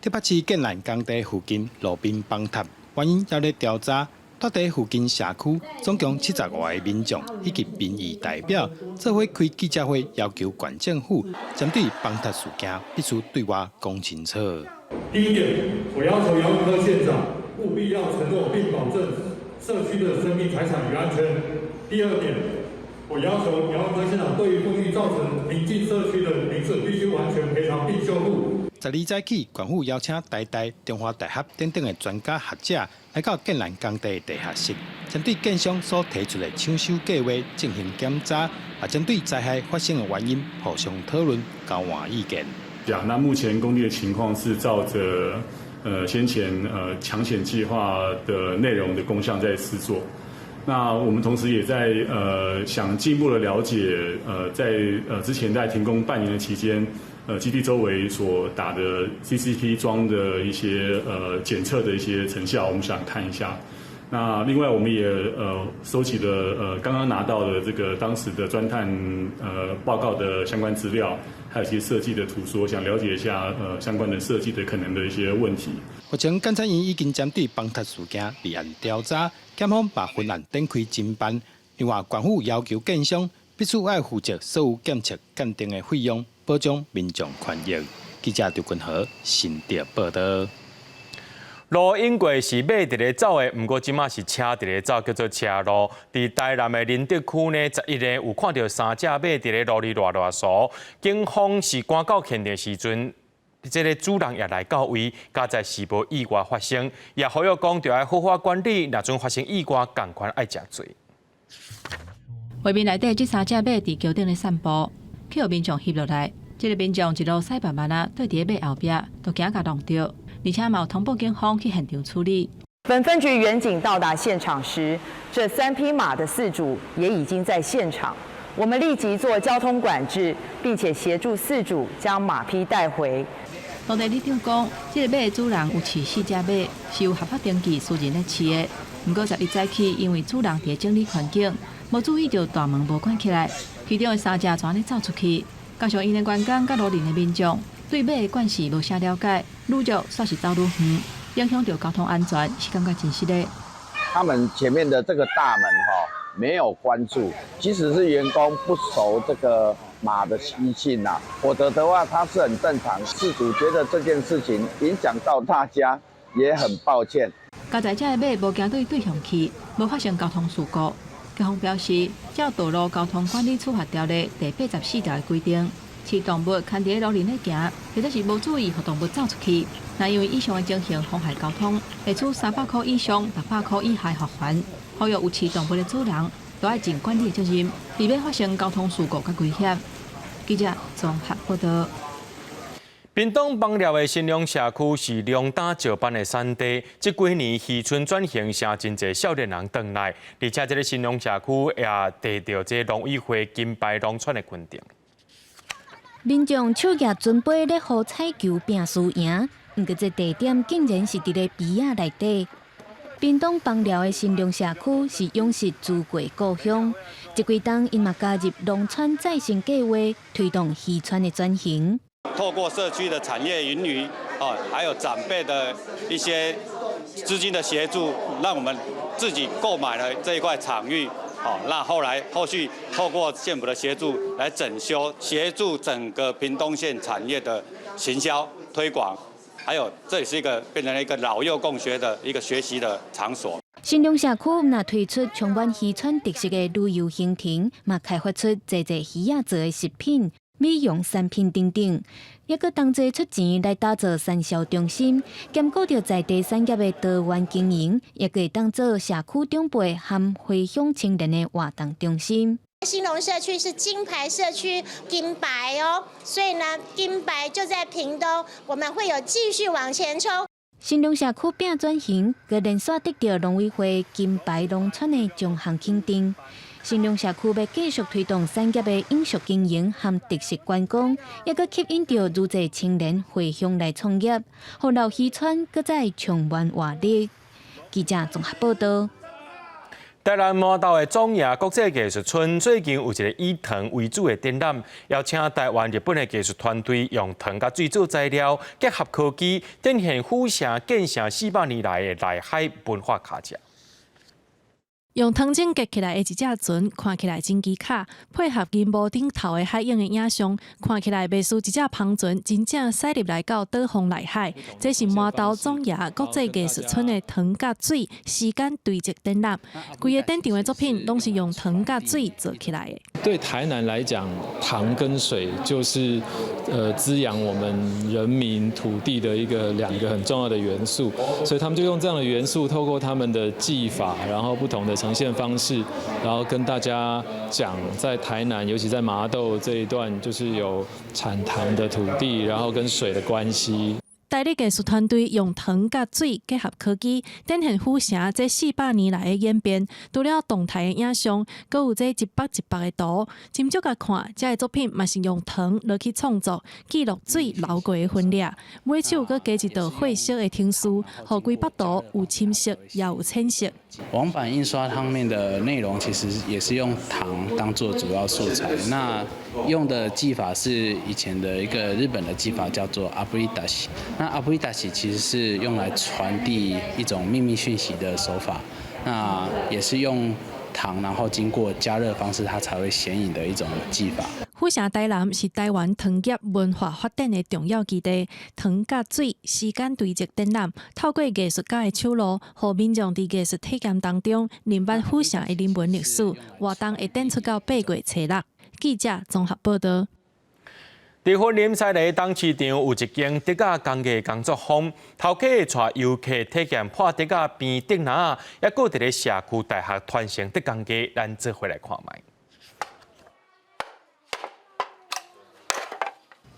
竹北市建案工地附近路面崩塌，原因猶咧調查。蹛佇附近社區總共75个民眾以及民意代表，做伙開記者會，要求縣政府針對崩塌事件必須對外講清楚。第一點，我要求姚文科縣長務必要承諾並保證社區的生命財產與安全。第二點，我要求姚文科縣長對於復育造成鄰近社區的鄰損，必須完全賠償並修復。12早起，縣府邀請台大、中華大學等等的專家學者來到建案工地地下室，針對建商所提出的搶修計劃進行檢查，也針對災害發生的原因互相討論、交換意見。那目前工地的情況是照著先前搶險計劃的內容的工項在施作。那我們同時也在想進一步的了解在之前在停工半年的期間，基地周圍所打的 CCTV 裝的一些檢測的一些成效，我們想看一下。那另外我們也收集了剛剛拿到的這個當時的鑽探報告的相關資料，還有一些設計的圖說，想了解一下相關的設計的可能的一些問題。目前檢察院已經針對崩塌事件立案調查，檢方嘛分案展開偵辦。另外，縣府要求建商必須愛負責所有檢測鑑定的費用，保障民眾權益。記者劉君和新竹報道。路永過是馬佇咧走的，毋過這馬是車佇咧走，叫做車路。佇台南的仁德區呢，11日有看著三隻馬佇咧路裡賴賴趖。警方是趕到現場時陣，這个主人也來到位，佳哉是無意外發生，也呼籲講著愛好好管理，若陣發生意外，仝款愛食罪。畫面內底這三隻馬佇橋頂咧散步，去予民眾翕落來。這个民眾一路駛慢慢仔，對佇咧馬後壁都驚共挵著，而且嘛有通報警方去現場處理。本分局員警到達現場時，這三匹馬的飼主也已經在現場。我們立即做交通管制，並且協助飼主將馬匹帶回。當地里長講，這个馬的主人有飼四隻馬，是有合法登記私人咧飼的。毋過12早起，因為主人佇咧整理環境，無注意著大門無關起來，其中的三隻就按呢走出去。加上𪜶的員工佮路鄰的民眾對馬的慣勢無啥了解，愈著煞是走愈遠，影響著交通安全，是感覺真失禮。他們前面的這個大門哈沒有關住，即使是員工不熟這個馬的習性啊，否則的話，它是很正常。飼主覺得這件事情影響到大家，也很抱歉。佳哉這个馬無行對對向去，無發生交通事故。警方表示，照道路交通管理處罰條例第84條的規定，飼動物牽佇咧路鄰咧行，或者是無注意予動物走出去，若因為以上的情形妨害交通，會處300箍以上600箍以下罰鍰。呼籲有飼動物的主人，都愛盡管理的責任，避免發生交通事故佮危險。記者綜合報道。屏東枋寮的新隆社區是龍膽石斑的產地，這幾年漁村轉型，成真濟少年人轉來，而且這个新隆社區也得著這農委會金牌農村的肯定。民眾手舉尊杯咧喝彩球拼輸贏，毋過這地點竟然是佇咧埤仔內底。屏東枋寮的新隆社區是養殖豬過故鄉，這幾冬𪜶嘛加入農村再生計劃，推動漁村的轉型。透過社區的產業盈餘，哦，還有長輩的一些資金的協助，讓我們自己購買了這一塊場域，哦，那後來後續透過縣府的協助來整修，協助整個屏東縣產業的行銷推廣。還有，這也是一個變成了一個老幼共學的一個學習的場所。新隆社區若推出充滿漁村特色的旅遊行程，嘛開發出濟濟魚仔做的食品、美容產品等等，抑閣同齊出錢來打造產銷中心，兼顧著在地產業的多元經營，也會當做社區長輩和回鄉青年的活動中心。興隆社區是金牌社區，金牌哦，所以呢，金牌就在屏東，我們會有繼續往前衝。興隆社區變轉型，閣連續得著農委會金牌農村的獎項肯定。興隆社區欲繼續推動產業的永續經營和特色觀光，抑閣吸引著愈濟青年回鄉來創業，予老漁村閣再充滿活力。記者綜合報道。台南麻豆的總爺國際藝術村最近有一個以糖為主的展覽，邀請台灣、日本的藝術團隊用糖佮水做材料，結合科技，展現府城建城400年來的內海文化跤跡。用糖漿結起來的一隻船，看起來真機巧，配合銀幕頂頭的海影的影像，看起來袂輸一隻帆船真正駛入來到島風內海。這是麻豆總爺國際藝術村的糖佮水時間堆積展覽，規個展場的作品攏是用糖佮水做起來的。對台南來講，糖跟水就是滋養我們人民土地的一個兩個很重要的元素，所以他們就用這樣的元素，透過他們的技法，然後不同的呈現方式，然後跟大家講，在台南，尤其在麻豆這一段，就是有產糖的土地，然後跟水的關係。台日藝術團隊用糖佮水結合科技，展現府城這400年來的演變。除了動態的影像，閣有這一幅一幅的圖，斟酌共看，這个作品嘛是用糖落去創作，記錄水流過的痕跡。尾手閣加一道繪色的程序，予規幅圖有深色也有淺色。網版印刷方面的內容其實也是用糖當做主要素材，那用的技法是以前的一個日本的技法，叫做阿布里達西。那阿布里達西其實是用來傳遞一種秘密訊息的手法，那也是用糖，然後經過加熱方式，它才會顯影的一種技法。府城台南是台灣糖業文化發展的重要基地，糖佮水時間堆積展覽，透過藝術家的手路，予民眾佇藝術體驗當中，認捌府城的人文歷史。活動會展出到8月初6。記者綜合報道。佇雲林西螺東市場有一間竹仔工藝工作坊，頭家會帶遊客體驗破竹仔編竹籃仔，抑閣佇咧社區大學傳承竹工藝，咱做伙來看覓。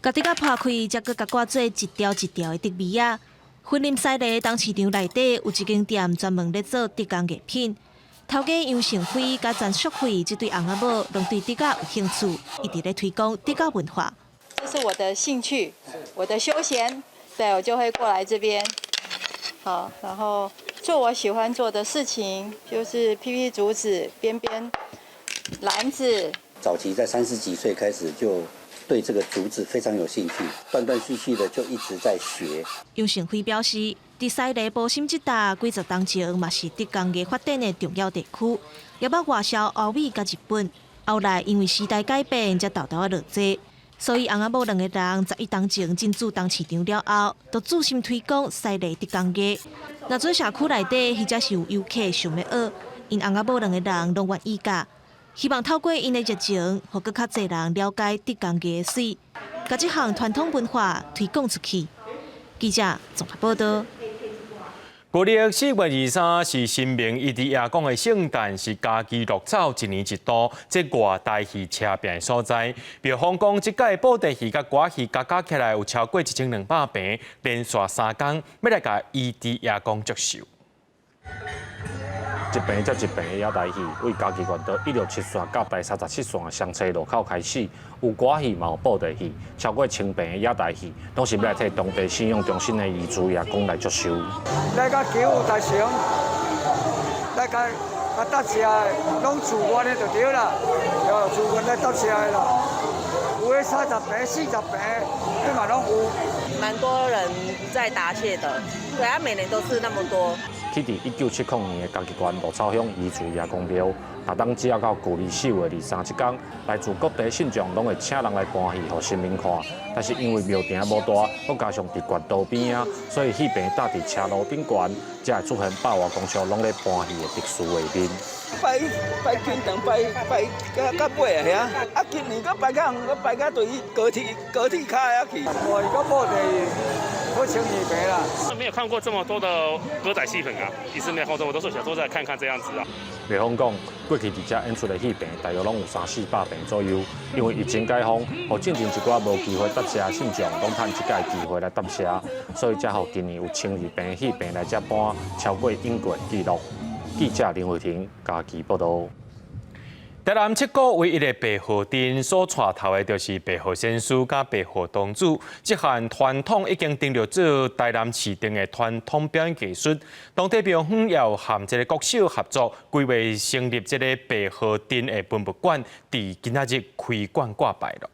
共竹仔破開，才閣共割做一條一條的竹尾仔。雲林西螺東市場內底有一間店，專門咧做竹工藝品。頭家楊成輝佮陳淑慧這對翁仔某，攏對竹仔有興趣，一直咧推廣竹仔文化。這是我的興趣，我的休閒，對我就會過來這邊，好，然後做我喜歡做的事情，就是劈劈竹子，編編籃子。早期在30幾歲開始就對這個竹子非常有興趣，斷斷續續的就一直在學。楊成輝表示，佇西螺埔心這搭幾十冬前嘛是竹工藝發展的重要地區，也捌外銷歐美佮日本。後來因為時代改變，才沓沓仔落濟。所以翁仔某兩个人11冬前進駐東市場了後，就注心推廣西螺竹工藝。若準社區內底，或者是有遊客想欲學，𪜶翁仔某兩个人攏願意教，希望透過𪜶的熱情，予閣較濟人了解竹工藝的媠，共這項傳統文化推廣出去。記者綜合報道。國曆4月23是神明伊甸爺公的聖誕，是家己鹿草一年一度這外大戲車拚的所在。廟方講，這屆布袋戲佮歌仔戲加加起來有超過1200棚，連續3工欲來共伊甸爺公祝壽。一坪接一坪的野台戲，為嘉義縣道167線到台37線雙車路口開始，有歌戲嘛有布袋戲，超過千坪的野台戲，攏是欲來替當地信仰中心的余主爺公來祝壽。來共祈福大成，來共啊答謝的，攏自願的就對啦，對，自願來答謝的啦。有的30坪、40坪，彼嘛攏有。蠻多人在答謝的，對啊，每年都是那麼多。起佇1970年的嘉義縣鹿草鄉余主爺公廟，逐冬只要到舊曆4月23這工，來自各地信眾攏會請人來搬戲予神明看。但是因為廟埕無大，閣加上佇縣道邊仔，所以戲棚搭佇車路頂懸，才會出現百外公尺攏咧搬戲的特殊畫面。拜拜天堂，拜拜到到尾啊遐，啊今年閣拜較遠，閣拜到對高鐵高鐵跤遐去。哦，伊閣布袋閣12坪啦。沒有看過這麼多的歌仔戲粉啊，一次沒有看過這麼多，所以想說再看看這樣子啊。廟方講，過去佇遮演出的戲棚大約攏有三四百坪左右，因為疫情解封，予進前一寡無機會搭車信眾攏趁這擺機會來搭車，所以才予今年有12坪戲棚來遮搬，超過英國紀錄。記者林慧婷嘉義報導。台南七股唯一的白鶴鎮所帶頭的，就是白鶴仙師佮白鶴童子。這項傳統已經登錄做台南市定的傳統表演藝術。當地廟方也有和這個國小合作，規劃成立這個白鶴鎮的文物館，佇今仔日開館掛牌囉。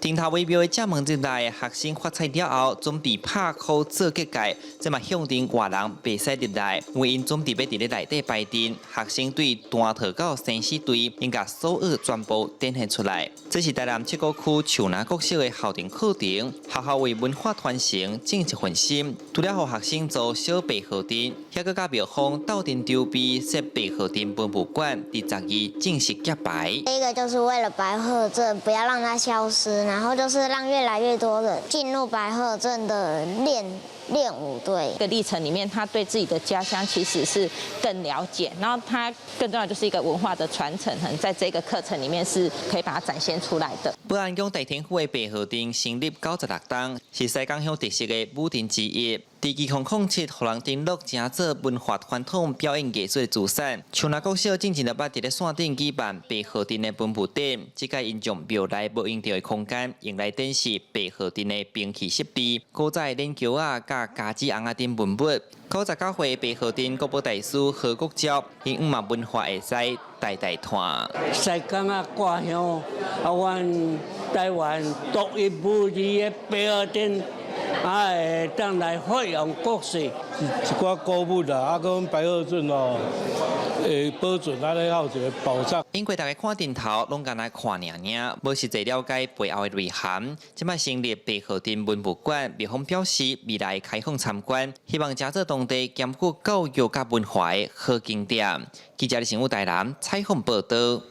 頂頭圍廟的正門入來，學生發菜了後，準備拍鼓做結界，這嘛向徵外人袂使入來，因為𪜶準備欲佇咧內底排陣。學生對彈套到生死隊，𪜶共所學全部展現出來。這是台南七股區樹林國小的校定課程，學校為文化傳承盡一份心，除了予學生做小白鶴陣，還閣佮廟方鬥陣籌備設白鶴陣文物館，佇12正式揭牌。第一個就是為了白鶴陣，不要讓它消失。然後就是讓越來越多人進入白鶴鎮的練練舞隊。這個歷程裡面，他對自己的家鄉其實是更了解，然後他更重要就是一個文化的傳承，可能在這個課程裡面是可以把它展現出來的。保安宮大天府的白鶴陣成立96冬，是西港鄉特色的舞陣之一。佇2007，予人登錄成做文化傳統表演藝術的資產。樹林國小進前就捌佇咧線頂舉辦白鶴陣的文物展，這擺𪜶將廟內無用著的空間，用來展示白鶴陣的兵器設備、古早的練橋仔、佮家子尪仔等文物。99歲白鶴陣國寶大師何國照，希望嘛文化會使代代傳。西港仔故鄉，啊，阮台灣獨一無二的白鶴陣。啊，會當來發揚國粹，一寡古物啦，啊，閣阮白鶴陣哦，會保存按呢較有一個保障。因為大家看陣頭，攏干焦看爾爾，無實際了解背後的內涵。這擺成立白鶴陣文物館，廟方表示未來開放參觀，希望成做當地兼顧教育佮文化的好景點。記者李成武台南採訪報導。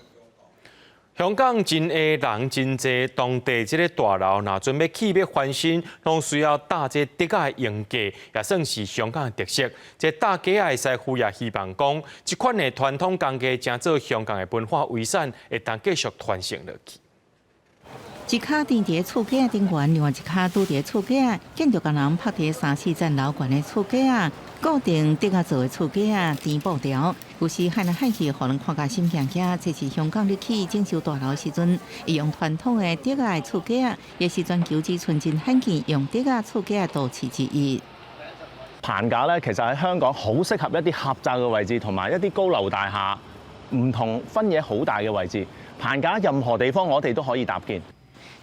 香港真濟人真濟，當地這个大樓若準備起欲翻新，攏需要搭這竹仔的鷹架，也算是香港的特色。這搭架仔的師傅也希望講，這款的傳統工藝，成做香港的文化遺產，會當繼續傳承落去。一跤釘佇厝架頂懸，另外一跤拄佇厝架，建築工人拍佇三四層樓懸的厝架，固定竹仔做的厝架填布條，有時喊來喊去，予人看甲心驚驚。這是香港咧起整修大樓時陣，用傳統的竹仔厝架，也是全球只賰真罕見用竹仔厝架都市之一。棚架咧，其實喺香港好適合一啲狹窄嘅位置，同埋一啲高樓大廈唔同分野好大嘅位置。棚架任何地方我哋都可以搭建。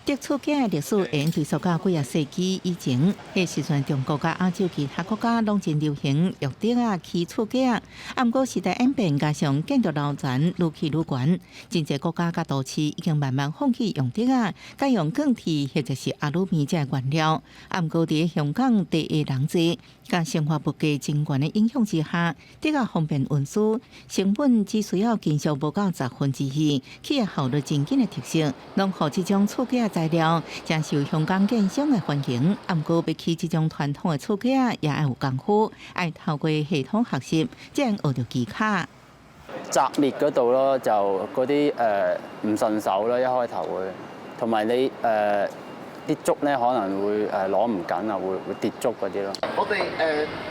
竹厝架的歷史會追溯到幾仔世紀以前，彼時陣中國佮亞洲其他國家攏真流行用竹仔起厝架。啊，毋過時代演變，加上建築樓層愈起愈懸，真濟國家佮都市已經慢慢放棄用竹仔，改用鋼鐵或者是阿魯米這原料。啊，毋過佇香港地狹人濟，佮生活物價真懸的影響之下，竹仔方便運輸，成本只需要金屬無夠2/10，起的效率真緊的特色，攏予這種厝架材料誠受香港建商的歡迎。啊，毋過欲起這種傳統的厝架也愛有功夫，愛透過系統學習，才會學著技巧。紮篾嗰度咯，就嗰啲唔順手啦，一開頭會，同埋你啲竹咧可能會攞唔緊啊，會跌竹嗰啲咯。我哋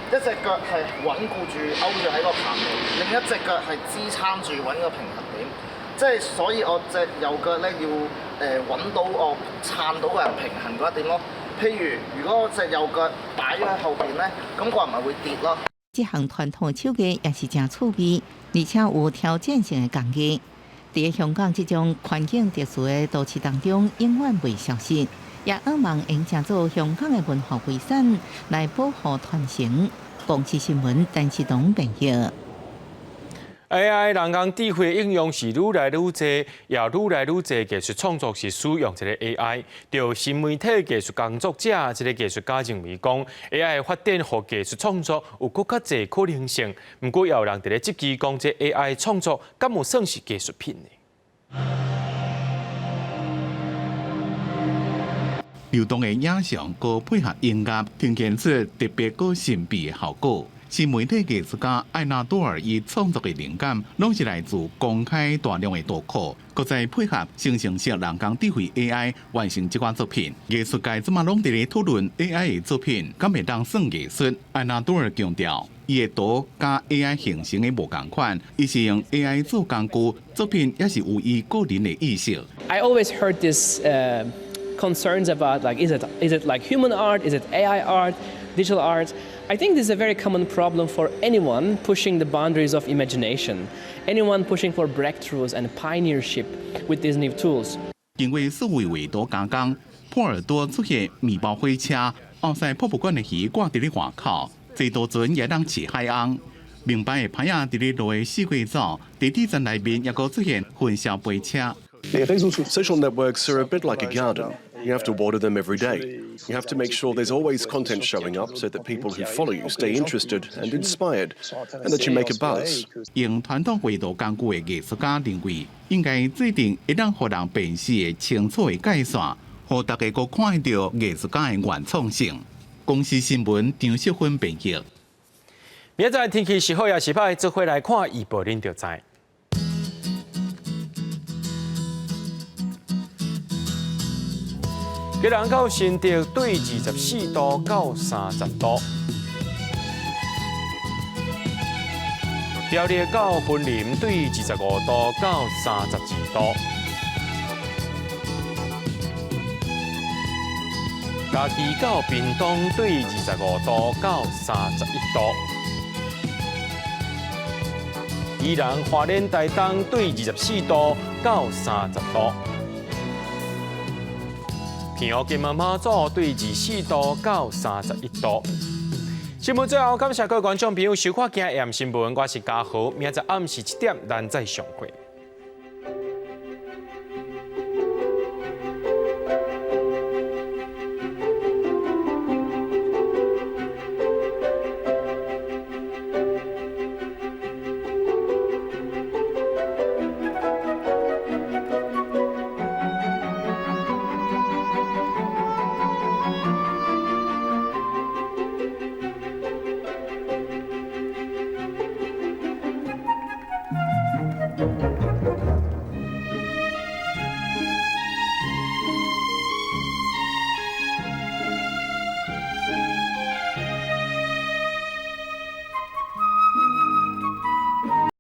一隻腳係穩固住勾住喺個棚度，另一隻腳係支撐住揾個平衡點。即係所以我隻右腳咧要揾到我撐到個人平衡嗰一點咯。譬如如果我隻右腳擺咗喺後邊咧，咁個人咪會跌咯。這項傳統手藝也是誠趣味，而且有挑戰性的工藝。佇香港這種環境特殊的都市當中，永遠袂消失。也向望會成做香港的文化遺產來保護傳承。公視新聞陳世東編譯。 AI 人工智慧應用是愈來愈濟，也愈來愈濟藝術創作是使用這个 AI。著新媒體藝術工作者，這个藝術家認為講，AI 的發展予藝術創作有閣較濟可能性。毋過，也有人佇咧質疑講，這 AI 創作敢有算是藝術品呢？流動的影像，閣配合音樂，呈現出特別閣神秘的效果。新媒體藝術家艾納多爾伊創作的靈感，攏是來自公開大量的圖庫，閣再配合生成式人工智慧 AI 完成這款作品。藝術界這馬攏佇咧討論 AI 的作品，敢會當算藝術？艾納多爾強調，伊的圖佮 AI 形成的無仝款，伊是用 AI 做工具，作品也是有伊個人的意識。 I always heard this concerns about, like, is it like human art? Is it AI art? Digital art? I think this is a very common problem for anyone pushing the boundaries of imagination, anyone pushing for breakthroughs and pioneership with these new tools. 因為數位畫圖加工，波爾多出現麵包火車，奧賽博物館的魚掛佇咧外口，濟渡船也當飼海翁。明白的牌仔佇咧路的四界走，地鐵站內面也閣出現焚燒杯車。 Social networks are a bit like a garden. You have to water them every day. You have to make sure there's always content showing up so that people who follow you stay interested and inspired, and that you make a buzz. 用傳統繪圖工具的藝術家認為，應該制定會當予人辨識的清楚的界線，予大家閣看得著藝術家的原創性。公視新聞張秀芬編譯。明仔載天氣是好抑是歹，做伙來看預報，恁就知。基隆到新竹對24度到30度，苗栗到雲林對25度到32度，嘉義到屏東對25度到31度，宜蘭花蓮台東對24度到30度。澎湖金門馬祖對24度到31度。新聞最後，感謝各位觀眾朋友收看今日新聞，我是嘉豪，明仔暗時7點，咱再相會。